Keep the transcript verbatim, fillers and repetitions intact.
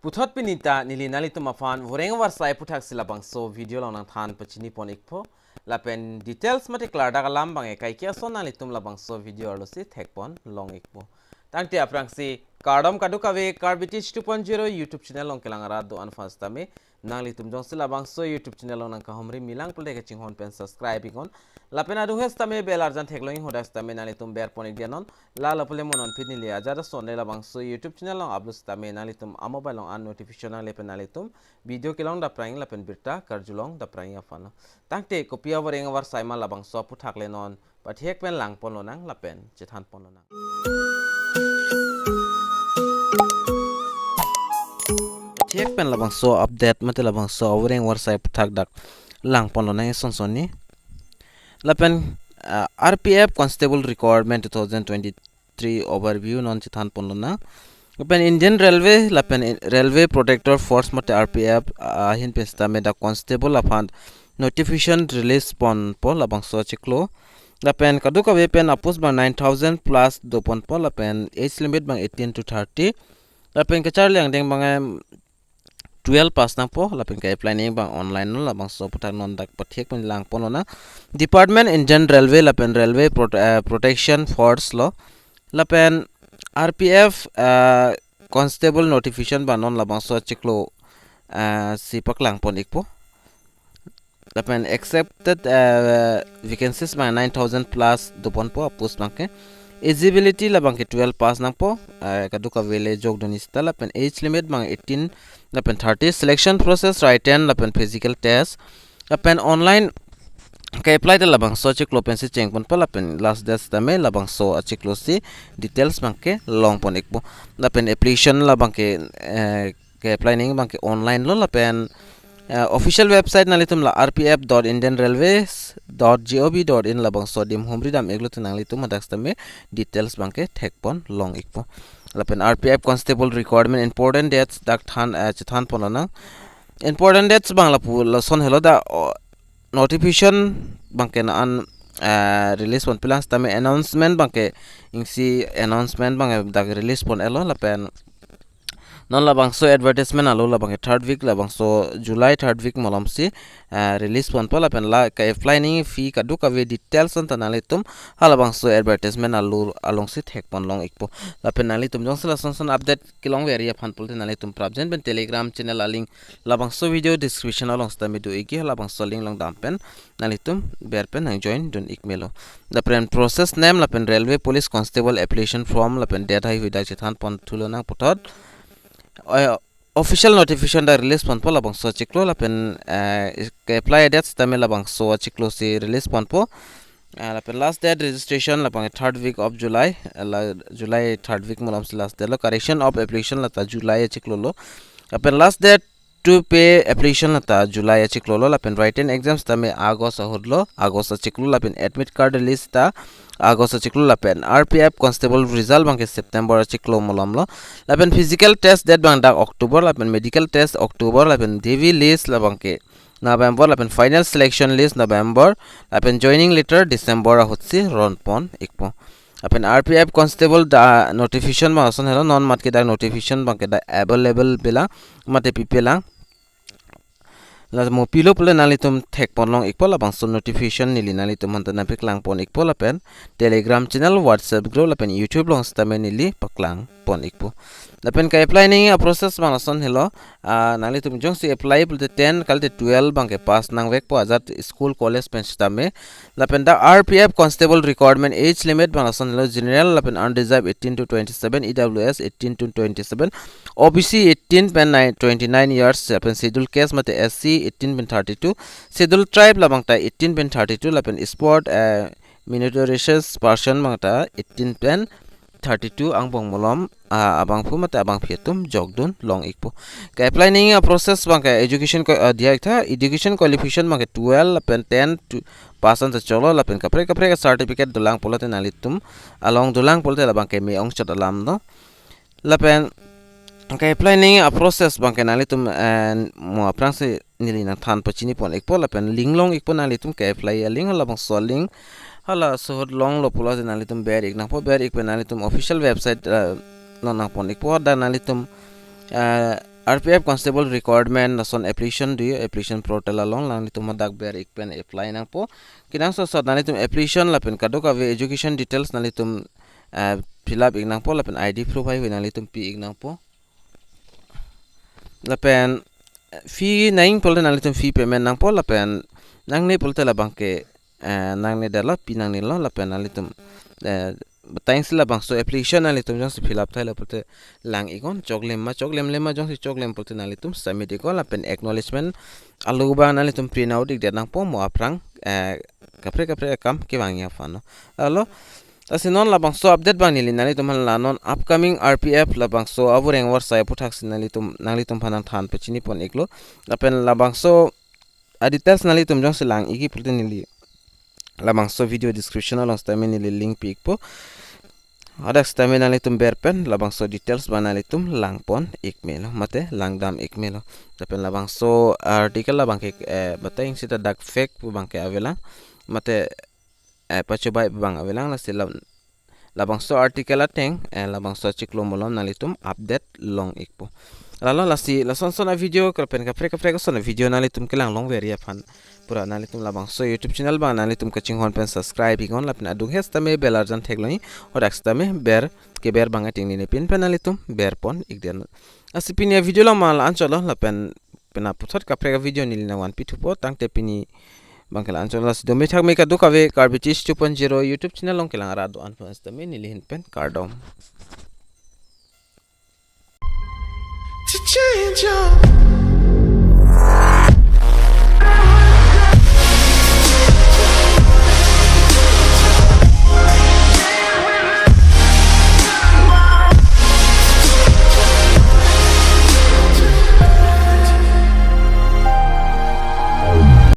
Puthot pini ta neli nanglitum aphan voreng varsai aputhak si labangso video along nangthan pachini pon ikpo. Lapen details mate klardak alam abang ekai ke ason nanglitum labangso video arlo si thek pon long ikpo. Tangte aphrangsi kardom kadokave, Karbi Teach two point zero YouTube channel along kelang arat do-an aphan sitame nanglitum jongsi labangso YouTube channel along nangkahumri milang pulote kachinghon pen subscribe iknon. Lapen adung he sitame bell arjan theklong iknon, hadak sitame nanglitum ber pon ik dianon. La lapu le mo non phit neli ajat ason le labangso YouTube channel along upload sitame nanglitum amobile along an notification nangle pen nanglitum video kelong dapprang lapen birta karjulong dapprang aphan. Tangte kopi avoreng avarsai ma labangso aputhak le non pathek pen lang pon lonang lapen chethan pon lonang. Pathek pen labangso update mate labangso avoreng avarsai aputhak dak lang pon lonang eson sonni. Lapen, ah, R P F Constable Recruitment two thousand twenty-three overview non chethan pon lonang. Lapen Indian Railway, lapen in-, Railway Protector Force mate R P F, ah, ahin pen sitame dak constable aphan notification release ponpo labangso achiklo. Lapen kadokave pen apost abang nine thousand plus do ponpo, lapen age limit abang eighteen to thirty. Lapen kacharli angdeng abang, em, twelve pass nangpo, lapen ke-apply nangji abang online lo, labangso aputhak non dak pathek pen lang pon lonang. Department Indian Railway lapen Railway Prote-, eh, Protection Force lo, lapen R P F, eh, Constable notification abang non labangso achiklo, eh, si paklang pon ikpo. Lapen accepted, eh, vacancies abang nine thousand plus do ponpo apost abangke. Eligibility labangke twelve pass nangpo, eh, kadokave le jokdunji seta, lapen age limit abang eighteen lapen thirty. Selection process written lapen physical test. Lapen online ke-apply ta labangso achiklo pensi cheng ponpo, lapen last date sitame labangso achiklo si details abangke long pon ikpo. Lapen application labangke, eh, ke-apply nangji abangke online lo, lapen, eh, official website nanglitum la R P F dot Indian Railways dot G O V dot in, labangso adim humri dam iklo te nanglitum hadak sitame details abangke thek pon long ikpo. Lapen R P F Constable Recruitment important dates dak than, eh, chethan pon lonang. Important dates abang lapu lason helo dak, o, notification abangke la-an, eh, release pon pilang sitame announcement abangke isi announcement abangke dak release pon iklo, lapen non labangso advertisement alo labangke third week, labangso July third week malom si, eh, release ponpo, lapen la ke-apply nangji fee kadokave details anta nanglitum halabangso advertisement alo along si thek pon long ikpo. Lapen nanglitum jongsi lason son update kelongver ji aphan pulote nanglitum prapjin pen Telegram channel a-link labangso video description along sitame do ikji, labangso link along dam pen nanglitum ber pen nang join dun ik melo. Lapen process name lapen Railway Police Constable application form lapen date heihui dak chethan pon thu lonang puthot. Eh, official notification dak release ponpo labangso achiklo, lapen, eh, ke-apply date sitame labangso achiklo si release ponpo. Eh, lapen last date registration labang third week of July, eh, la July third week malom si last date lo. Correction of application lata July achiklo lo. Lapen last date to pay application lata July achiklo lo. Lapen written exams tame August ahut lo, August achiklo, lapen admit card release ta August achiklo, lapen R P F Constable result abangke September achiklo malom lo. Lapen physical test date abang dak October, lapen medical test October, lapen D V list labangke November, lapen final selection list November, lapen joining letter December ahut si ron pon ikpo. Lapen R P F Constable dak notification abang ason helo, non mat ke dak notification abangke dak available pilang mate pipelang. La mo pilo pulote nanglitum thek pon long ikpo, labangso notification neli nanglitum aphan ta nangpaklang pon ikpo, lapen Telegram channel, WhatsApp group, lapen YouTube along sitame neli paklang pon ikpo. Lapen ke-apply nangji a-process abang ason helo, ah, nanglitum jongsi apply pulote ten kalite twelve abangke pass nangvekpo ajat school college pen sitame. Lapen dak R P F Constable Recruitment age limit abang ason helo, general lapen unreserved eighteen to twenty-seven, E W S eighteen to twenty-seven, O B C eighteen pen nine, twenty-nine years, lapen Scheduled Caste mate S C eighteen pen thirty-two, Scheduled Tribe labang ta eighteen pen thirty-two, lapen sport, eh, minoritous person abang ta eighteen pen thirty-two angbong malom, ah, abangphu mate abangphi atum jokdun long ikpo. Ke-apply nangji a-process abangke education ko, ah, diya iktha, education qualification abangke twelve lapen ten to pass anta cholo, lapen kaprek kaprek a-certificate dolang pulote nanglitum along dolang pulote labangke me-ong chot alam do. Lapen ke-apply nangji a-process abangke nanglitum, eh, mo aphrangsi neli nangthan pachini pon ikpo, lapen link long ikpo nanglitum ke-apply a-link, halabangso a-link halaso ahut longlo pulote nanglitum ber ik nangpo, ber ik pen nanglitum official website, eh, long nang pon ikpo, dak nanglitum, eh, R P F constable recruitment lason application do, application portal along nanglitum hadak ber ik pen apply nangpo. Kenangsot sot nanglitum application lapen kadokave education details nanglitum, eh, fill up ik nangpo lapen I D proof hai nanglitum pi ik nangpo. Lapen, eh, fee nangji pulote nanglitum fee payment nangpo lapen nangne pulote labangke, eh, nangne detlo, pi nangnelo lapen nanglitum, eh, batang si labangso application nanglitum jongsi fill up thailo pulote lang iknon, choklem ma choklem le ma, jongsi choklem pulote nanglitum submit iknon lapen acknowledgement alo abang nanglitum print out ikdet nangpo mo aphrang, eh, kaprek kaprek akam kevangji aphan, no? Lalo, lasi non labangso update abang neli nanglitum aphan la non upcoming R P F labangso avoreng avarsai aputhaksi nanglitum, nanglitum aphan nangthan pachini pon iklo. Lapen labangso a-details nanglitum jongsi lang ikji pulote neli labangso video description along sitame neli link pi ikpo. Hadak sitame nanglitum ber pen labangso details abang nanglitum lang pon ik melo, mate lang dam ik melo. Lapen labangso article abangke, eh, batang sita dak fake pu abangke avelang, mate, eh, pachobai pu abang avelang, lasi la, labangso article ateng, eh, labangso chiklo malom nanglitum update long ikpo. Lalo lasi lason son a-video lapen kaprek kaprek son a-video nanglitum kelang longverji aphan pura nanglitum labangso YouTube channel abang nanglitum kachinghon pen subscribe iknon lapen adung het sitame bell arjan theklongji, hadak sitame ber keber abang ating nini pin pen nanglitum ber pon ikdet. Lasi pini a-video along ma la-anchotlo lapen pina puthot kaprek a-video neli nangvanpi thupo, tangte pini abangke la-anchotlo, lasi dome thakme kadokave Karbi Teach two point zero YouTube channel along kelang arat do-an aphan sitame neli ahin pen kardom. To change your